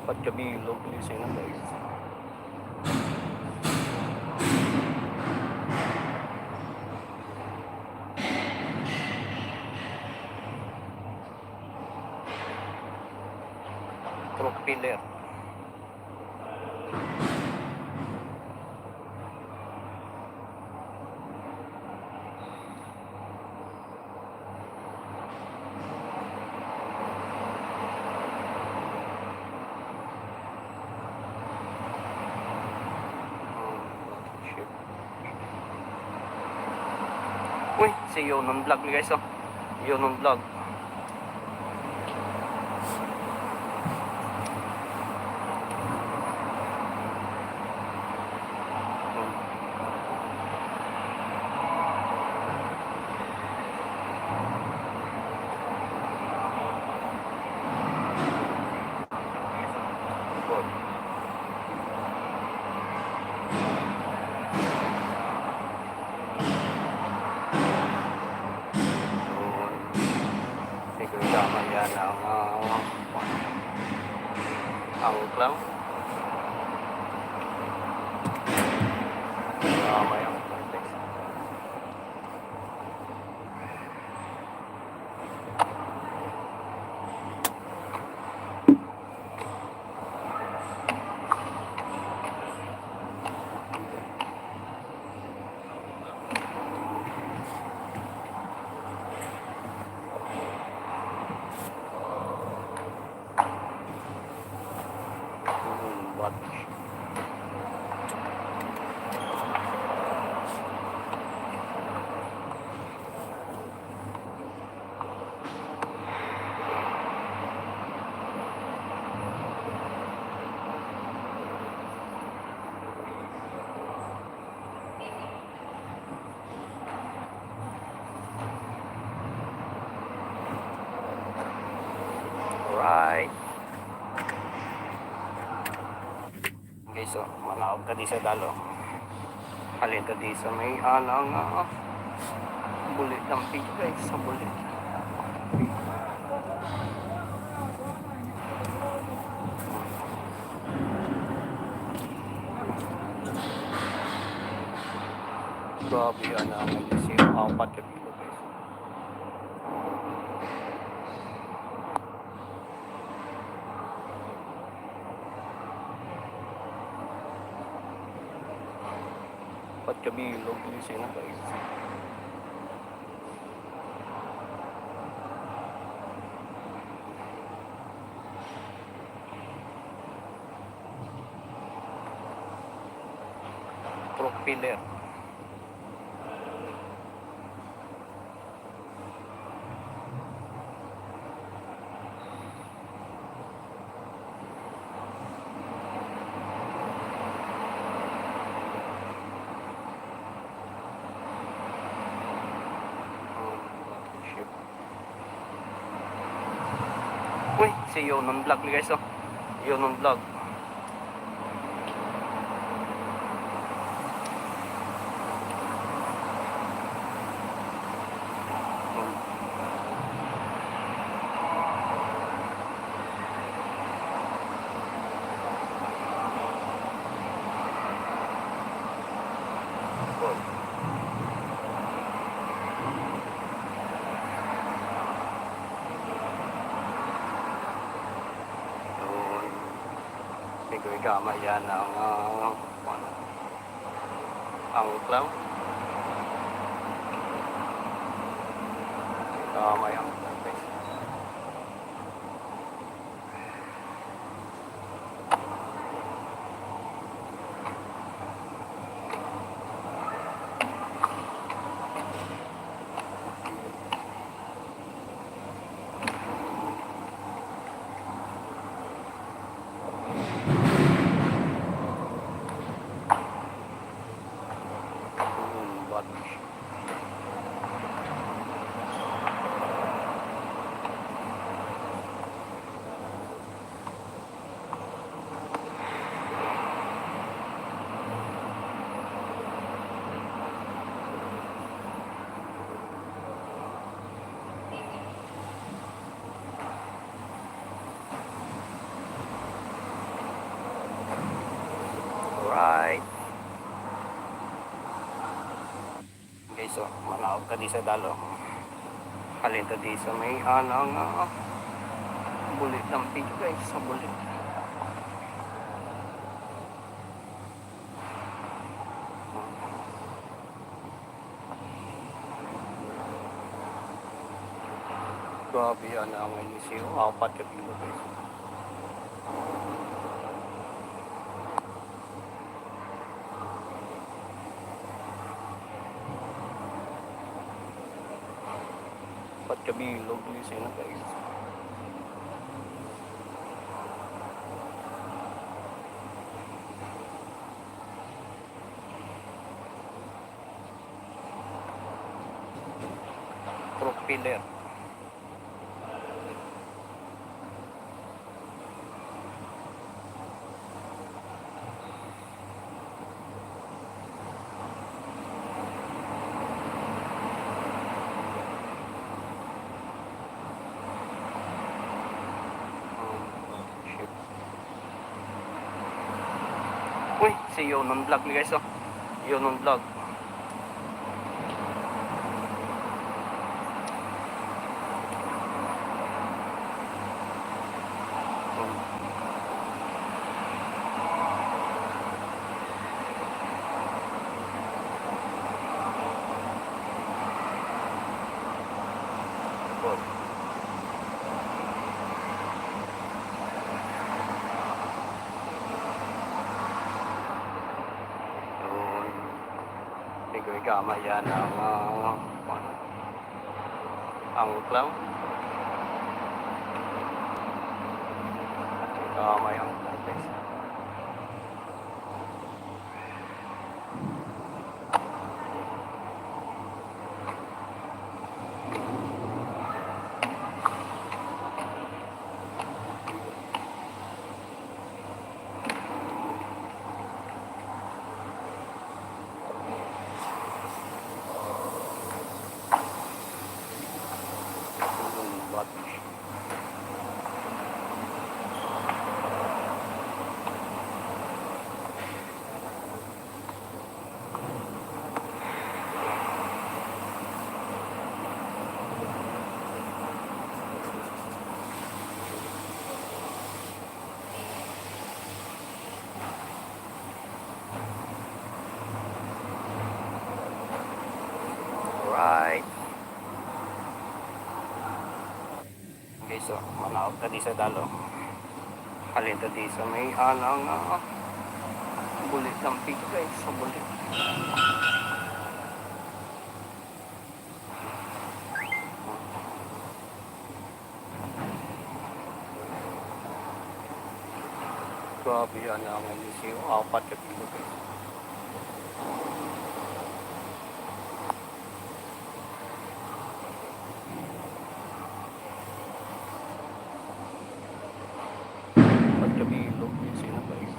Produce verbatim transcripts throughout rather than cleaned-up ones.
Pagkabilog ni sa inang, guys. Propeller. Uy, si Yonon Vlog, guys, oh. Yonon Vlog. Siguro tama yan ang, ah, ang clown. Tama yung context. Alright. Okay, so, manaog ka di sa dalo. Halin ka di sa may alang, ah, bulit lang, guys, sa bulit. Grabe yan, ah, may kasi apat ka kilo, guys. Pagkabilog ni sila, guys. Propeller. Uy, si Yonon Vlog, guys, oh. Yonon Vlog. Doon. Siguro gamay yan ang, ah, ang clown. Gamay ang clown. Right. Guys, so, manaog ta di sa dalo. Halin ta di sa may anang, ah, bulit lang video, guys, sa bulit. Grabe, yan ang inisip. Apat ka kilo, guys. Apat ka bilog ni sila, guys. Propeller. Oh, shit. Uy, si Yonon Vlog ni, guys, oh. Yonon Vlog. Yun. Medyo gamay yan ang, ah, ang clown. Gamay ang contest. Right. Guys, so, manaog ta di sa dalo. Halin ta di sa may anang, ah, bulit lang pig, guys, sa bulit. Grabe, yan ang inisip. Apat ka kilo, guys. Pagkabilog ni sila, guys.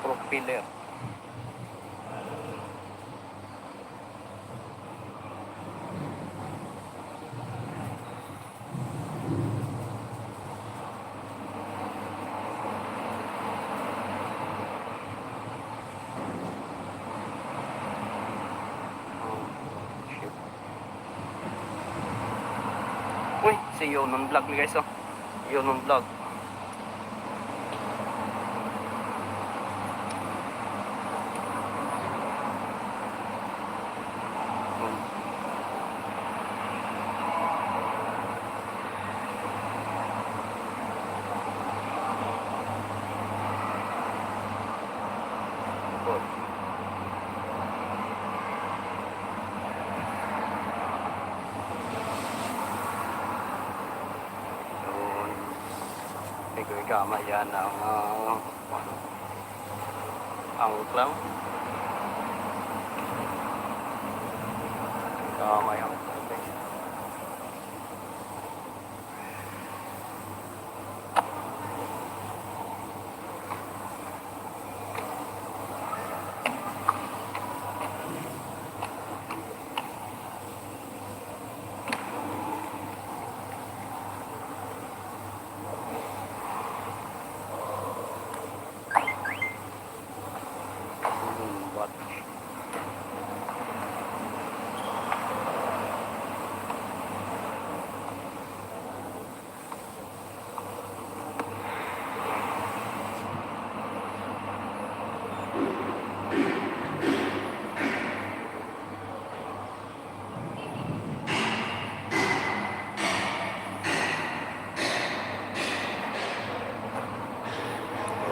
Propeller. Oh, shit. Uy, si Yonon Vlog ni, guys, oh. Yonon Vlog. Yun. Medyo gamay yan ang, ah, ang clown. Gamay ang clown, guys.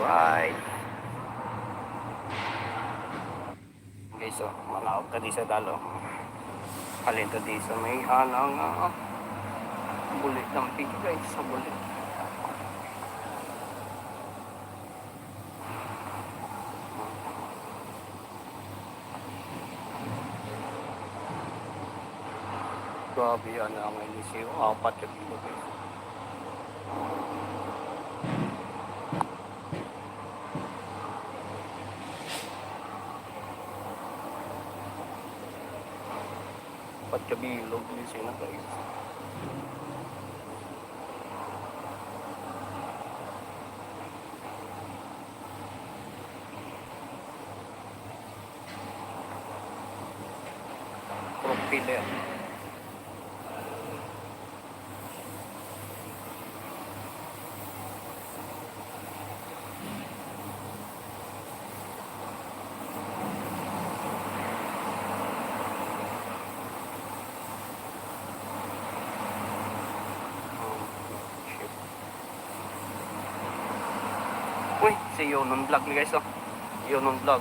Right. Guys, so, malaog ta di sa dalo. Halin ta di sa may anang, ah, buli lang pig, guys, sa buli. Grabe yan ang inisyo. Apat ka kilo, guys. Apat ka bilog, guys, yun ang guys. Propeller. Uy, si Yonon Vlog ni guys, oh. Yonon Vlog.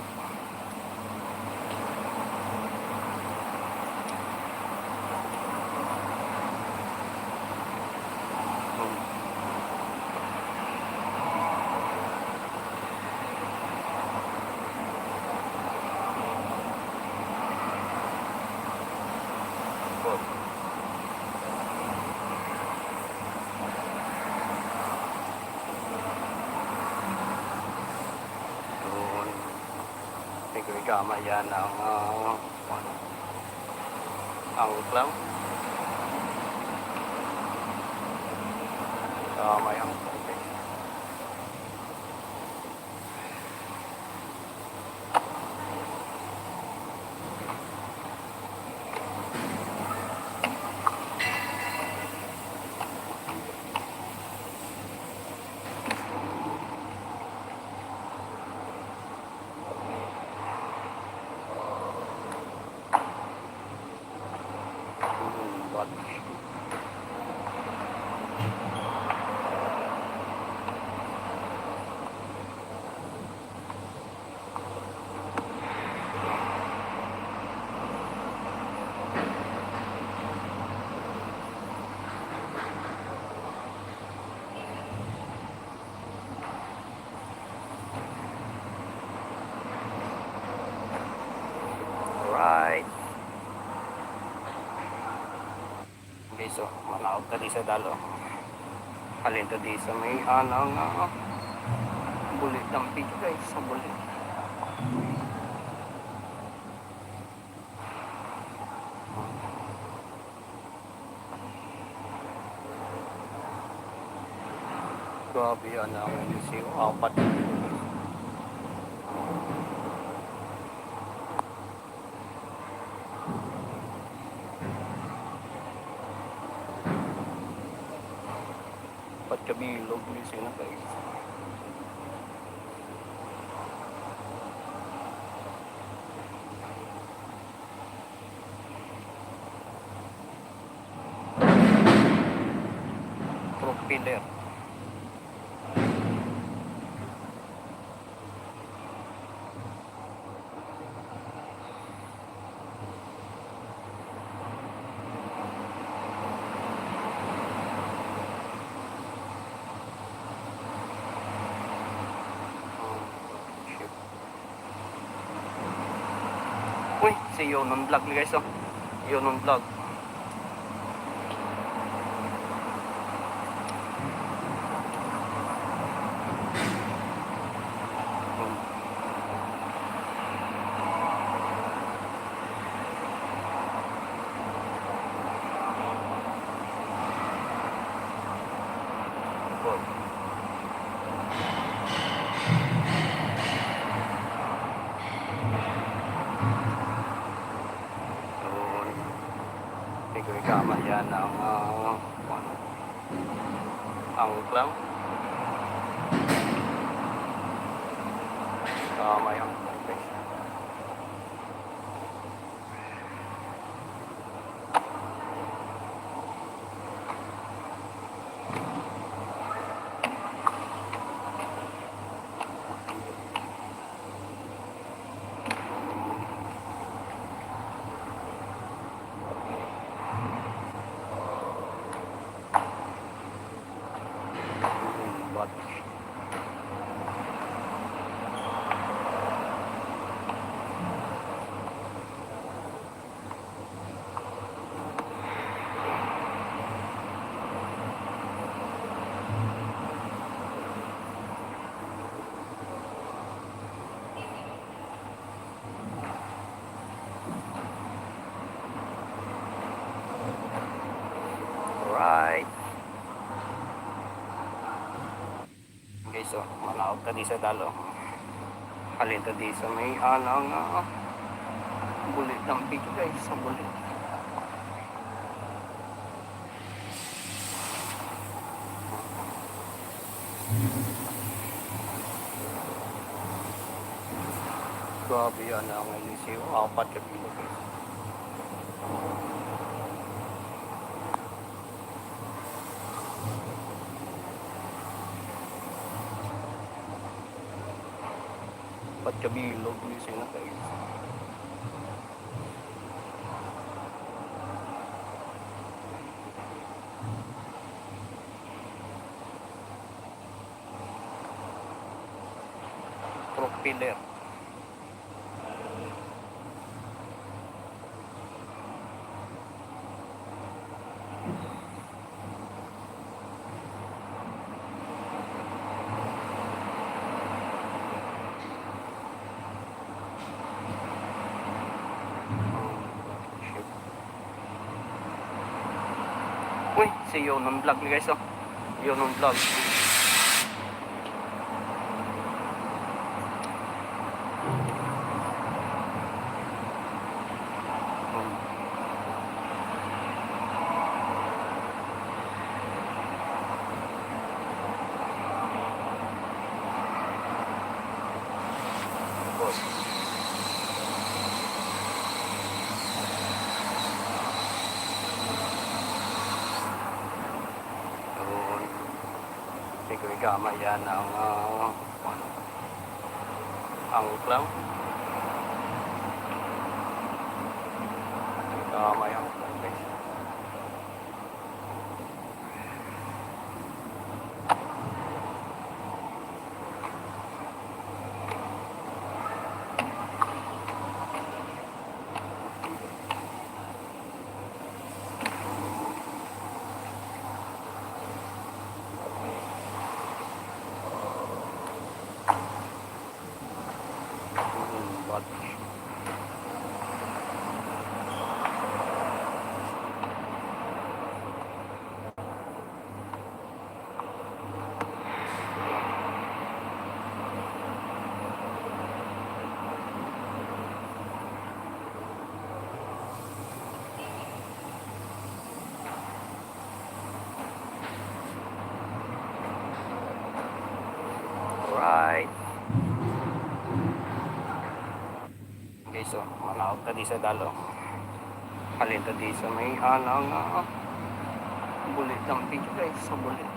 Doon. Medyo igama yan ang, ah, ang clown. Gamay ang clown. Alright. Okay, so, malaog ta di sa dalo. Halin ta di sa may anang, ah, buli lang pig, guys, sa buli. Grabe, ano ang inisyo, apat. Apat ka bilog ni sila, guys. Propeller. Uy, si Yonon Vlog, guys, oh. Yonon Vlog. Doon. Medyo igama yan ang, ah, ang clown. Gamay ang clown, guys. Right. Okay, so, manaog ta di sa dalo. Halin ta di sa may anang, ah, buli ng big, guys, sa buli. Grabe yan, ang Eliseo. Apat ka kilo, guys. Apat ka bilog, Eliseo, na, guys. Propeller. Uy, si Yonon Vlog, guys, oh. Yonon Vlog. Doon. Hindi ko igama yan ang, ah, ang clown. Igama yan, guys. Right. Okay, so, manaog ta di sa dalo. Halin ta di sa may anang, ah, bulit ng pig, guys, sa bulit.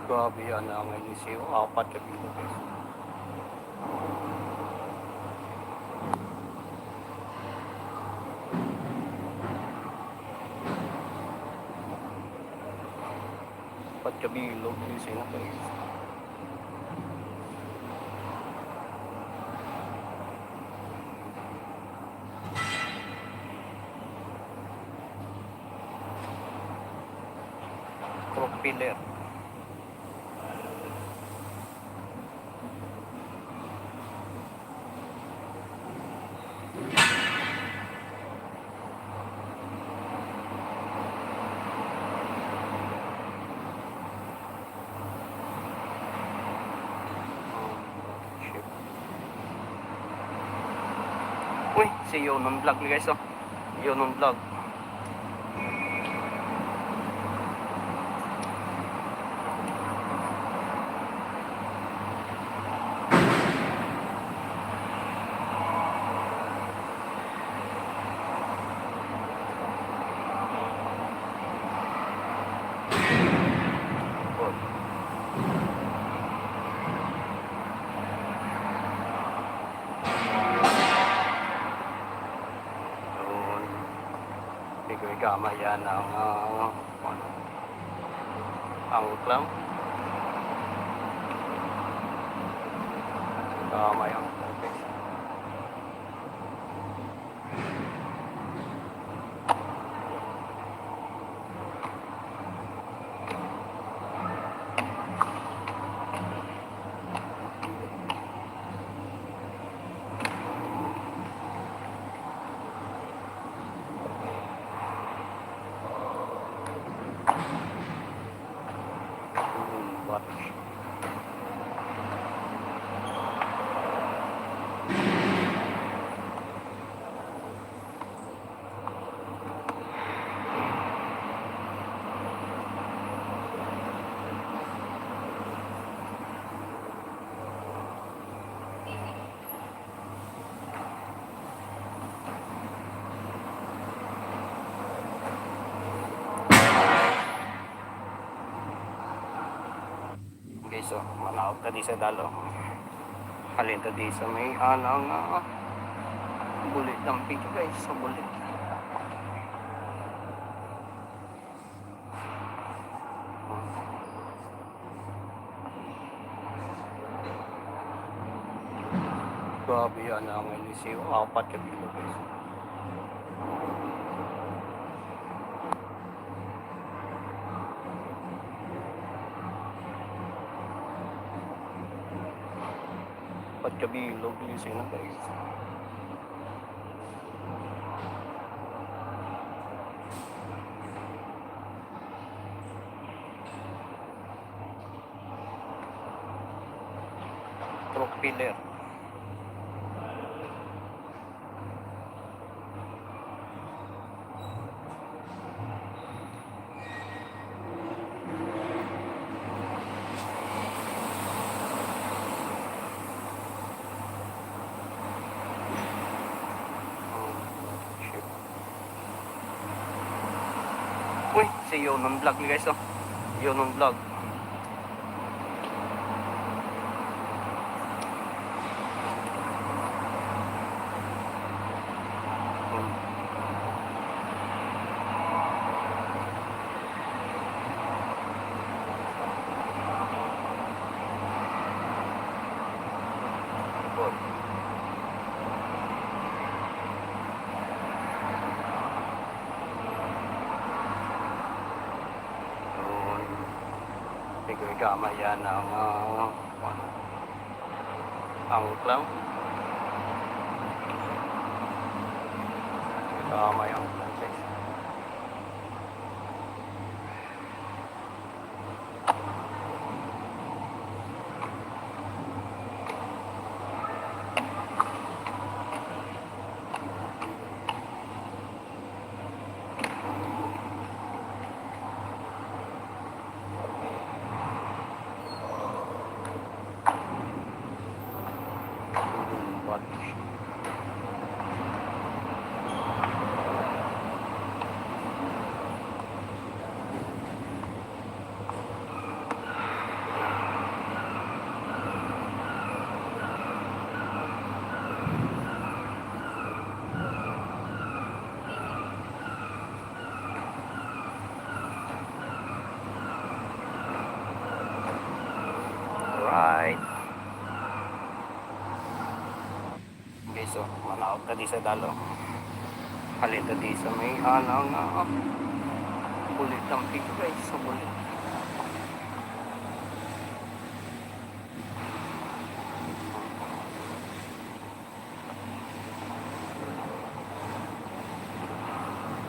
Grabe yan, ang Eliseo, apat ka kilo, guys. Apat ka bilog, Eliseo, guys. Propeller. Uy, si Yonon Vlog, guys, oh. Yonon Vlog. Gamay yan ang, ah, ano, ang clown. Gamay ang clown. Okay, so, manaog ta di sa dalo. Halin ta di sa may anang, ah, bulit ang pig, guys, sa bulit. Grabe yan ang Eliseo. Apat ka kilo, guys. Apat ka bilog, Eliseo na, guys. Propeller. Oh, shit. Uy, si Yonon Vlog ni, guys, oh. Yonon Vlog. Yun. Tigoy gamay yan ang, ah, ang clown. Gamay ang clown, guys. Right. Okay, so, manaog ta di sa dalo. Halin ta di sa may anang, ah, bulit ang pig, guys, sa bulit.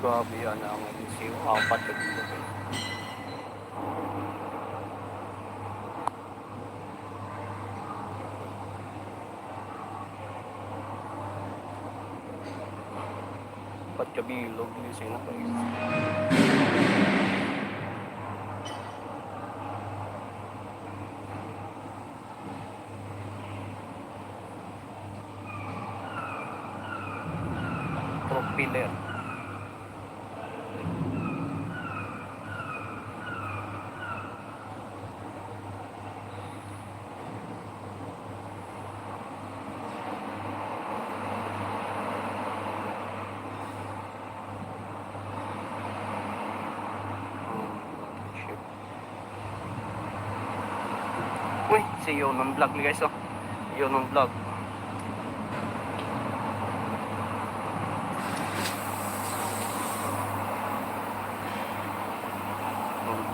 Grabe yan ang Eliseo. Apat ka kilo, guys. Apat ka bilog ni sila, guys. Propeller. Si Yonon Vlog ni guys, oh. Yonon Vlog. Yun.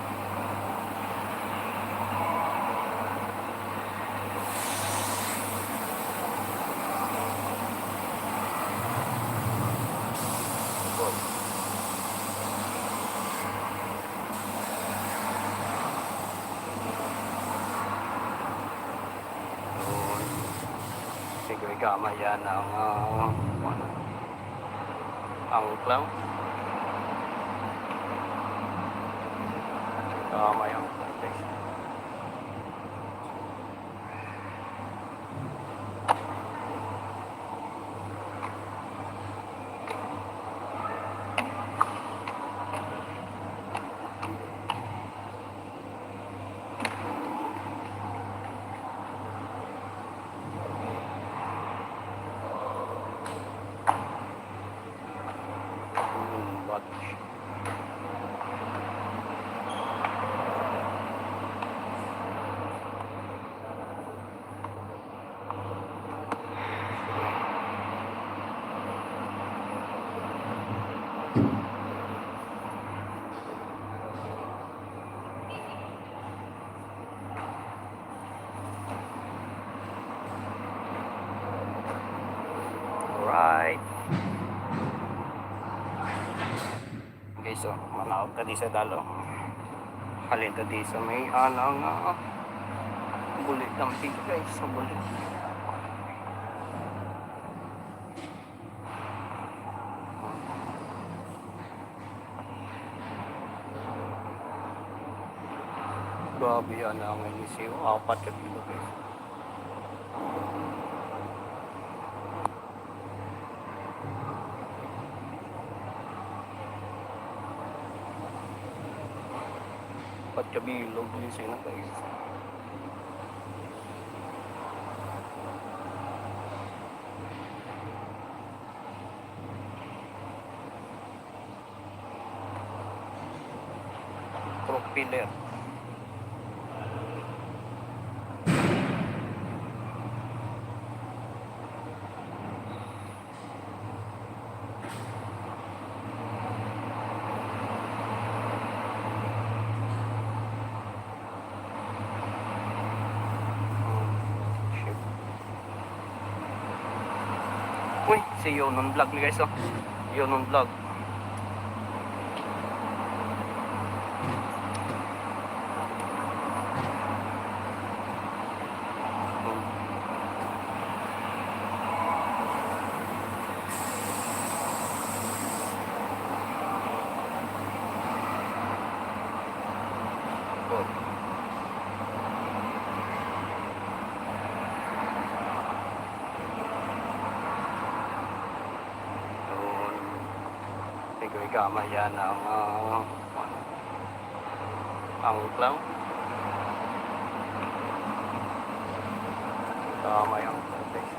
Sige, gamay yan ang, ah, ang clown. Gamay ang clown, guys. Mm, but Alright. Guys, oh, manaog ta di sa dalo. Halin ta di sa may anang, ah, bulit ng pig, guys, sa bulit. Grabe yan ang inisip. Apat ka kilo, guys. Apat ka bilog ni sila, guys. Propeller. Uy, si Yonon Vlog ni guys, oh. Yonon Vlog. Yun. Medyo gamay yan ang, ah, ang clown. Gamay ang clown, guys.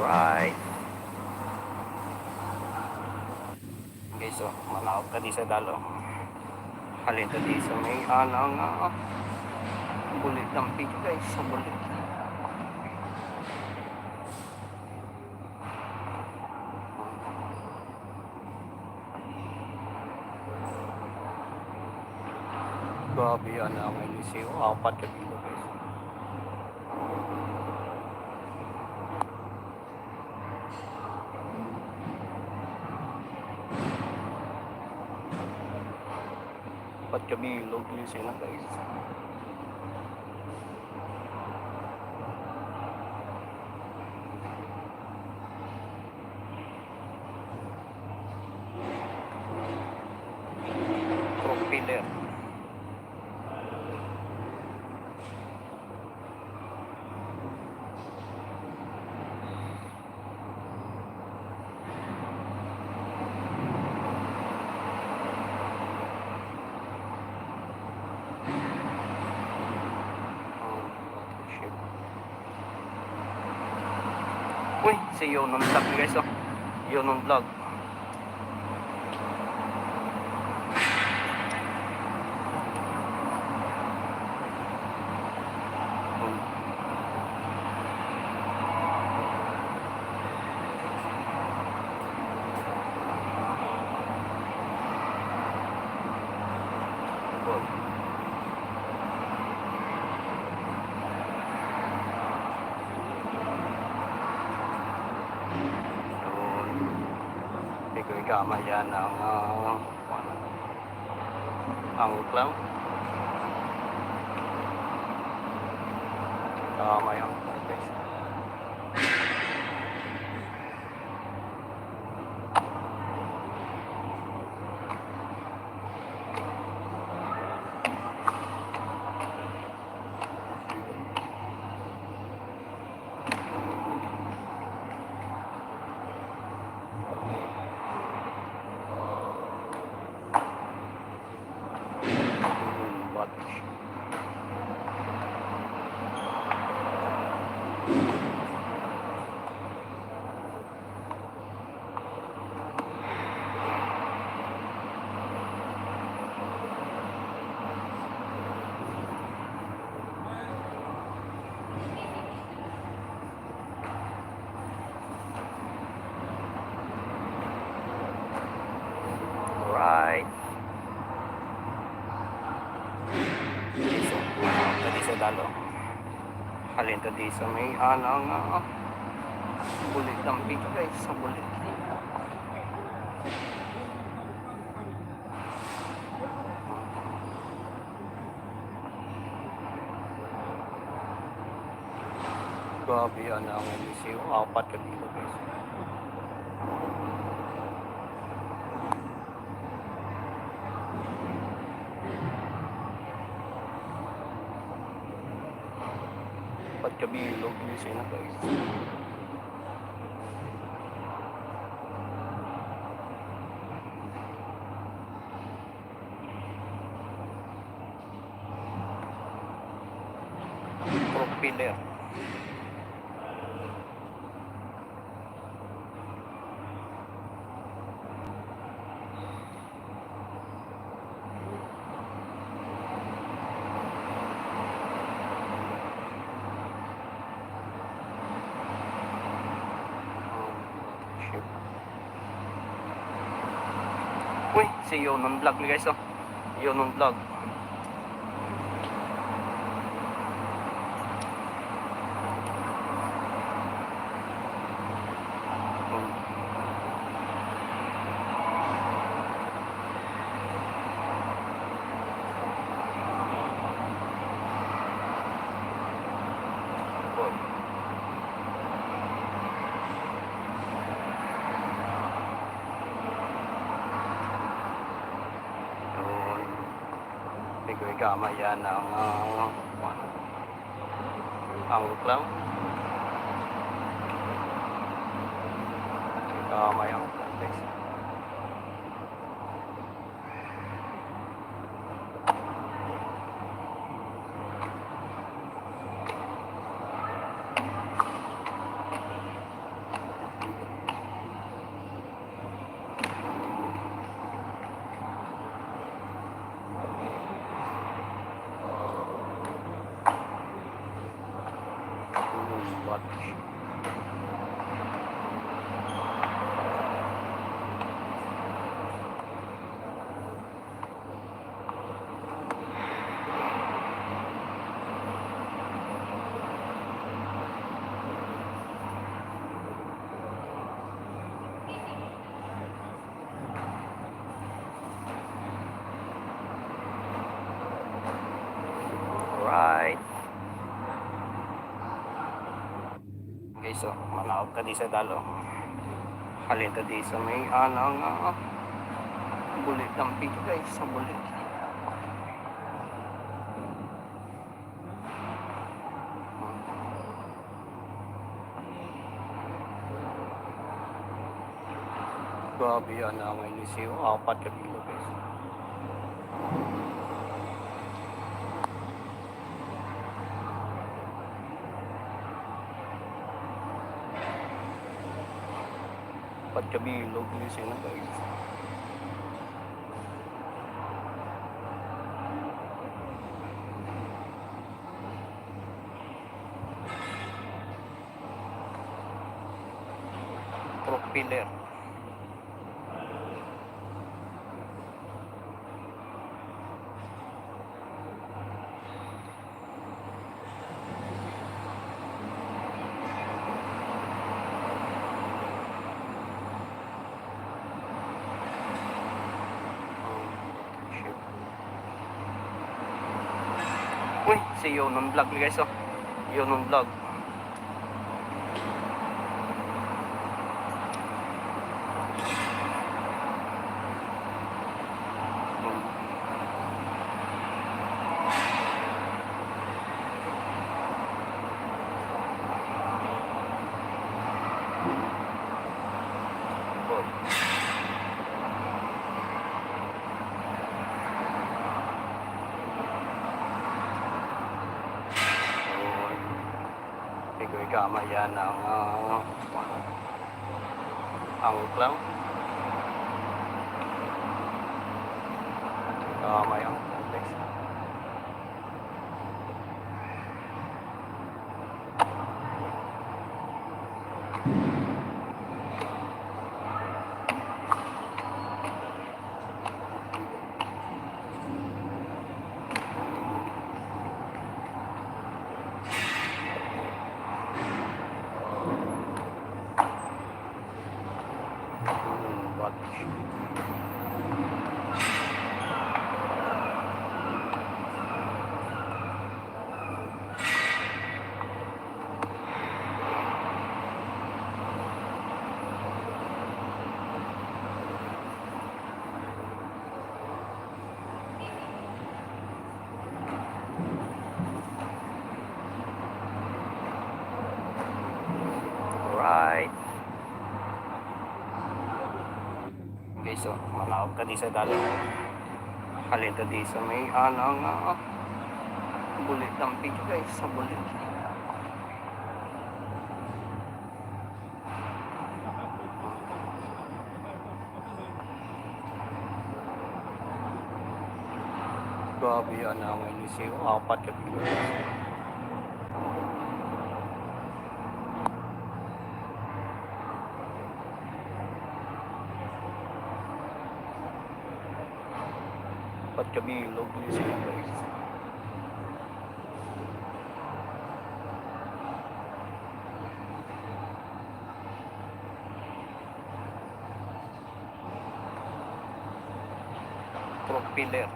Right. Guys, oh, manaog ta di sa dalo. Halin ta di sa may anang, ah, bulit ng pig, guys, sa bulit. Grabe yan, ah, may liseo. Apat ka kilo, guys. Pagkabilog ni sila, guys. Propeller. Uy, si Yonon Vlog, guys, oh. Yonon Vlog. Yun. Medyo gamay yan ang, ah, ang clown. Gamay ang, guys. Right. Dito, dito lalo. Halin to di sa may, ano, nga, oh. Bulit lang dito, guys, sa bulit. Grabe, ano, ang Eliseo, apat ka kilo, guys. Pagkabilog ni sila, guys. Propeller. Uy, si Yonon Vlog, guys, oh. Yonon Vlog. Yun. Medyo gamay yan ang, ah, ang clown. Gamay ang clown, guys. Right. Okay, so, manaog ka di sa dalo. Halin ta di sa may anang, ah, bulit ang pito, guys, sa bulit. Grabe yan, ah, may liseo. Apat ka kilo, guys. Apat ka bilog ni sila, guys. Propeller. Uy, si Yonon Vlog, guys, oh. Yonon Vlog. Igoy kama yan ang, ah, ang clown. Kama yung complex. Right. Okay, so, manaog ka di sa dalo. Halin ta di sa may anang, ah, bulit ang pig, guys, sa bulit. Grabe yan, ang inisip, apat ka kilo. Apat ka bilog ni siya, guys. Propeller.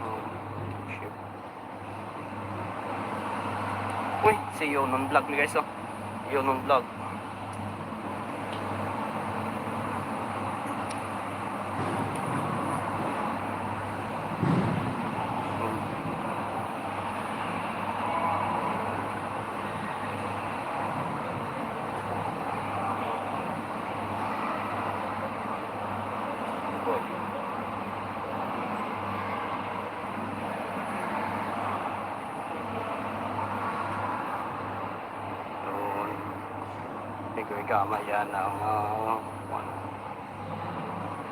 Oh, shit. Uy, si Yonon Vlog ni, guys, oh. Yonon Vlog. Doon. Igoy kama yan ang, ah,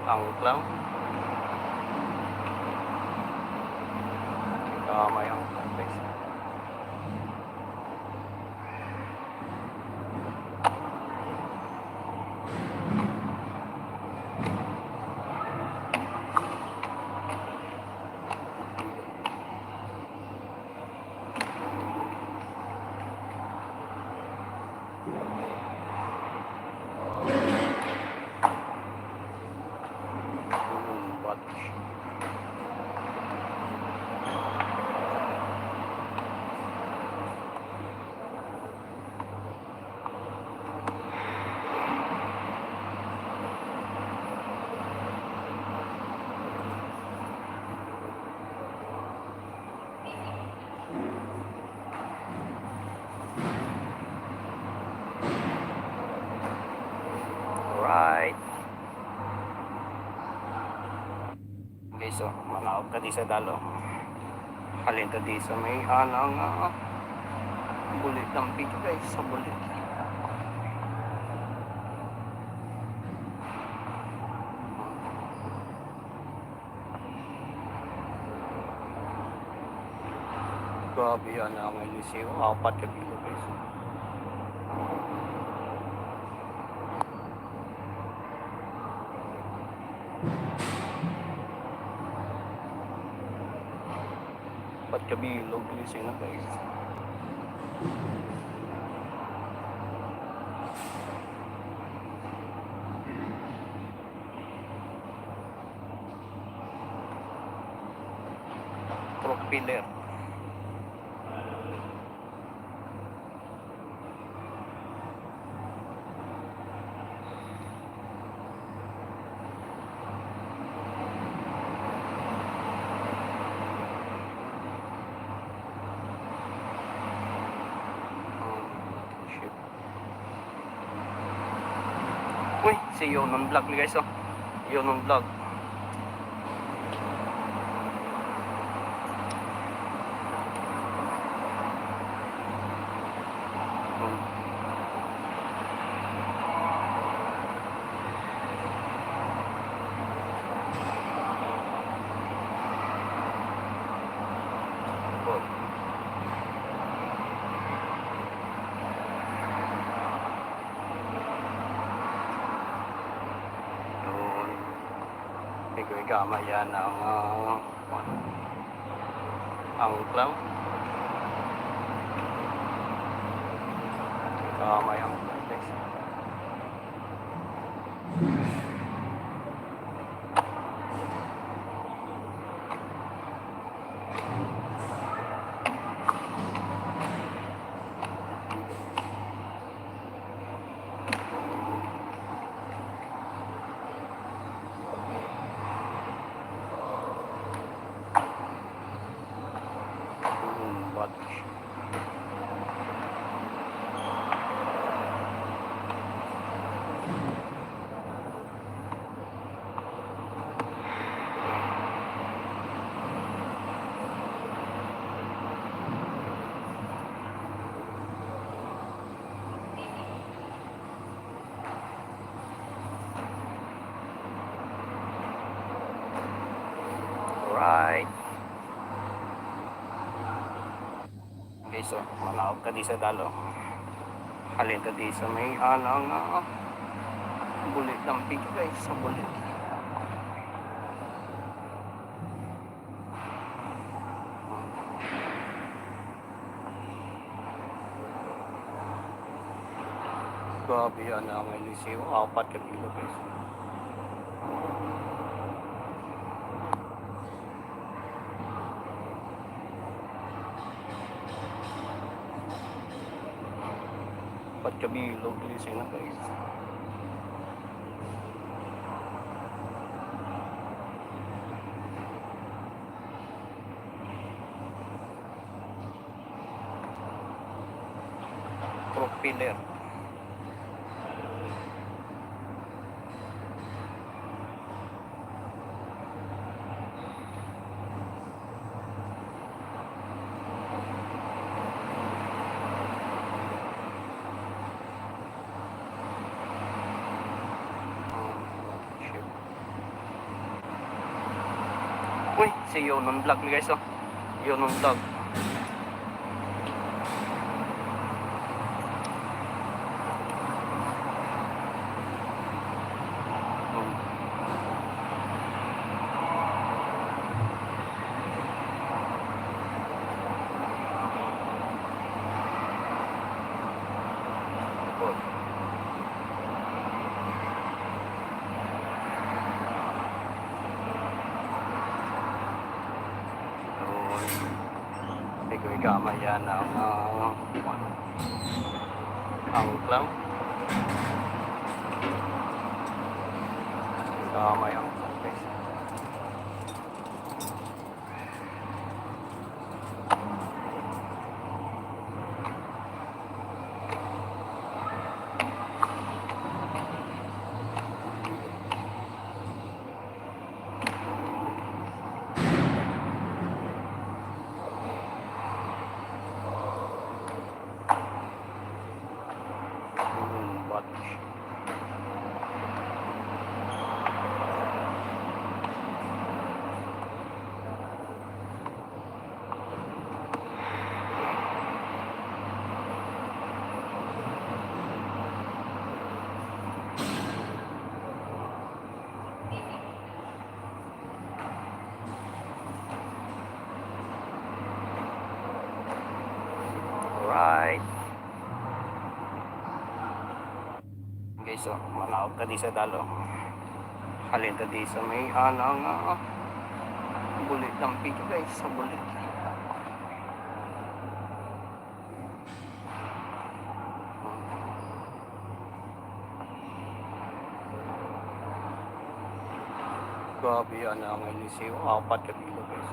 ang clown. Kama yung face. Aw, kadi sa dalo. Halin ta di sa may anang, ah, bulit ang pito, guys, sa bulit. Grabe yan ang Eliseo, apat ka kilo, guys. Apat ka bilog, Eliseo na, guys. Propeller. Uy, si Yonon Vlog, guys, oh. Yonon Vlog. Yun. Medyo gamay yan ang, ah, ang clown. Gamay ang clown, guys. Alright. Guys, oh, malaog ka di sa dalo. Halin ka di sa may anang, ah, bulit ng pig, guys, sa bulit. Grabe yan, ah, may liseo. Apat ka kilo, guys. Apat ka bilog, liseo na, guys. Propeller. Uy, si Yonon Vlog, guys, oh. Yonon Vlog. Medyo gamay yan ang, ah, ang clown. Gamay ang clown, guys. Right. Okay, so, manaog ta di sa dalo. Halin ta di sa may anang, ah, bulit lang pito, guys, sa bulit. Grabe yan ang Eliseo. Apat ka bilog, guys.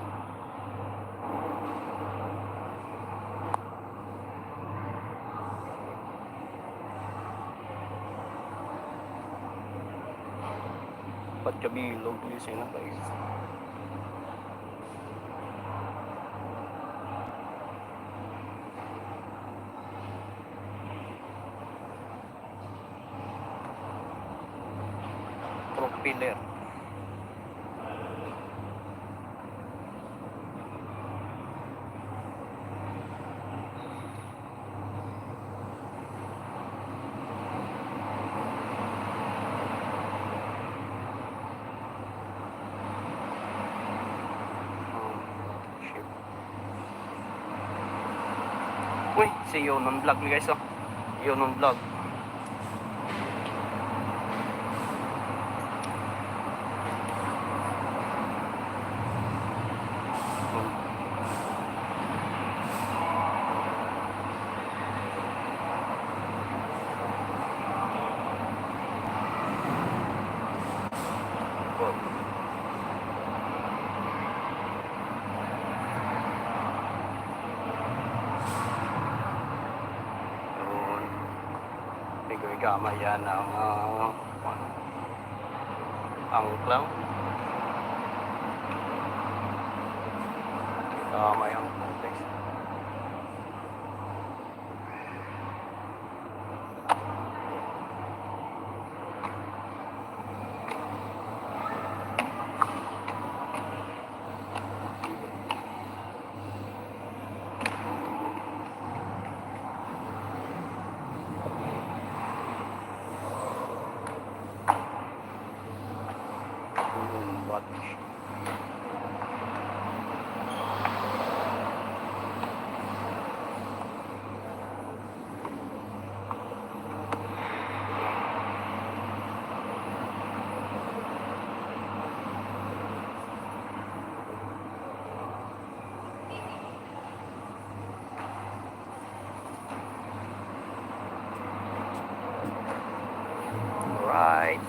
Apat ka bilog, guys, yun, guys. Propeller. Uy, si Yonon Vlog ni, guys, oh. Yonon Vlog. Yun. Medyo gamay yan ang, ah, ang clown. Gamay ang context. Right.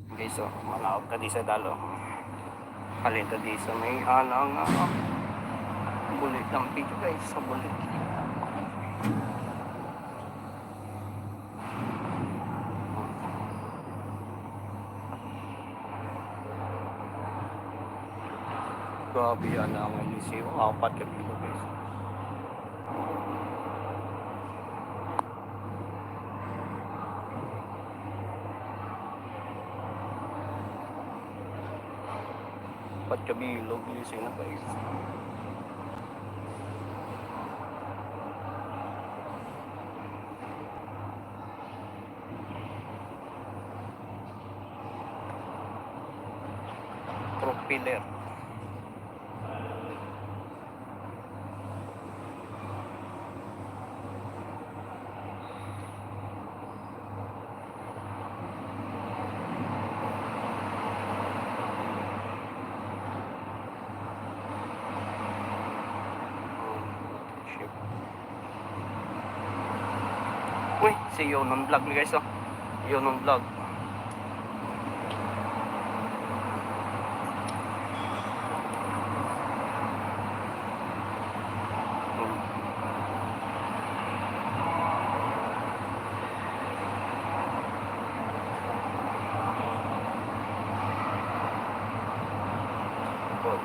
Okay, so, manaog ta di sa dalo. Halin ta di sa may anang, ah, bulit lang pito, guys, sa bulit. Grabe yan ang Eliseo. Apat ka bilog, guys. Apat ka bilog, Eliseo, guys. Propeller. Uy, si Yonon Vlog ni, guys, oh. Yonon Vlog. Doon.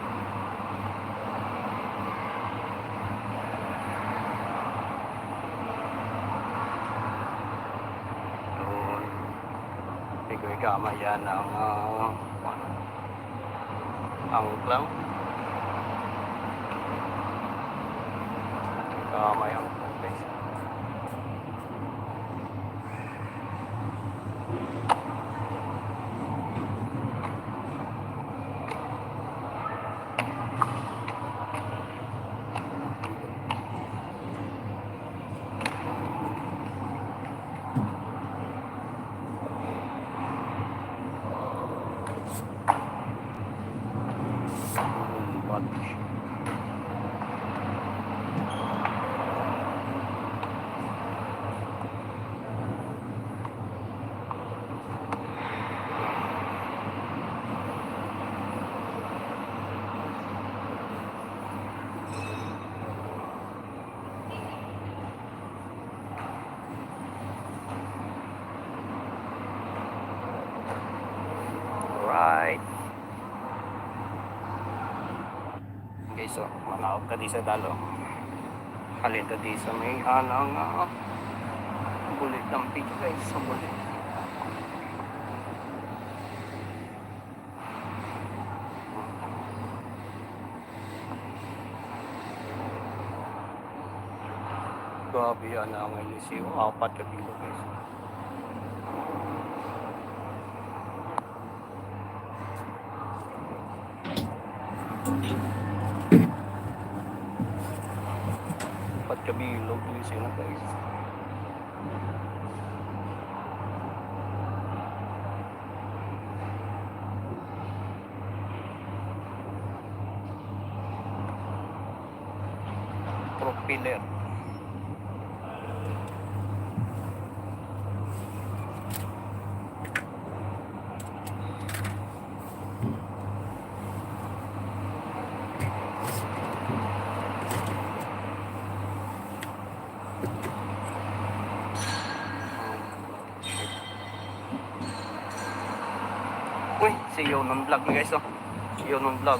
Tigoy gamay yan ang, ah, ang clown. Gamay ang context. Right. Okay, so, manaog ta di sa dalo. Halin ta di sa may anang, ah, bulit ng pig, guys, sa bulit. Grabe yan ang Eliseo. Apat ka kilo, guys. Apat ka bilog, Eliseo, guys. Propeller. Uy, si Yonon Vlog, guys, oh. Si Yonon Vlog.